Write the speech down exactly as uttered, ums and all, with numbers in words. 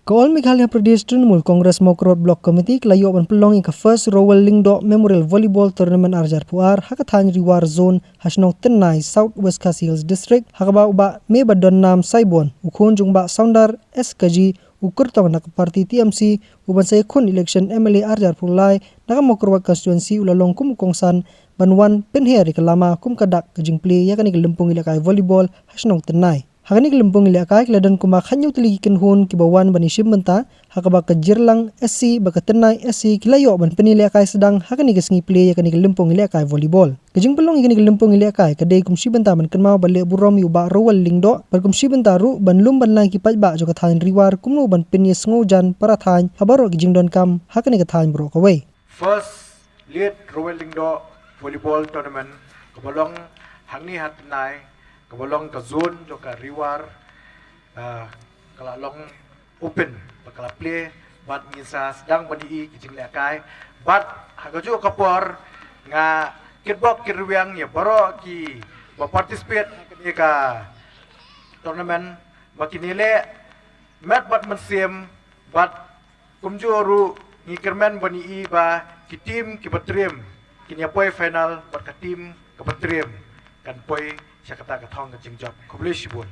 Ka All Meghalaya Pradesh Trinamool Congress Mawkyrwat Block Committee ka la ïoh ban pynlong ïa ka First Rowell Lyngdoh Memorial Volleyball Tournament ar hajar arphew ar ha ka thaiñ Ri War Zone ha shnong Tynnai, South West Khasi Hills District, ha kaba u Bah Mebadonnam Saibon, u khun jong u Bah Soundar S Kaji, u kyrtong na ka party T M C, u ban sa ïakhun election M L A ar hajar arphew lai na ka Mawkyrwat constituency, u la long kum u kongsan ban wan pynher ïa ka lama kum ka dak ka jingplie ïa kane ka lympung ïalehkai volleyball ha shnong Tynnai. Ha kane ka lympung ïalehkai ka la don kumba khathynñiew tylli ki kynhun kiba wan ban ïashim bynta, ha kaba ka Jirlang S C bad ka Tynnai S C ki la ïoh ban pynïalehkai sdang ha kane ka sngi plie ïa kane ka lympung ïalehkai volleyball. Ka jingpynlong ïa kane ka lympung ïalehkai ka dei kum shi bynta ban kynmaw ban leh burom ïa u Bah Rowell Lyngdoh, bad kum shi bynta ruh ban lum ban lang ïa ki paidbah jong ka thaiñ Ri War kumno ban pynïasngewjan para thaiñ ha baroh ki jingdonkam ha kane ka thaiñ baroh kawei. First Late Rowell Lyngdoh Volleyball Tournament kaba long hangne ha Tynnai, kaba long ka zone jong ka Ri War, ah, ka la long open, ba ka la plie, bad ngin sa sdang ban ïohi ki jinglehkai. Bad ha kajuh ka por nga kitbok kitrwiang ïa baroh kiba participate ha kane ka tournament ba kin ïaleh met bad mynsiem, bad kumjuh ruh ngi kyrmen ban ïohi ba ki team kiba triem kin ïa poi final bad ka team kaba triem kan poi sha kata ka thong ka jingjop. Khublei shibun.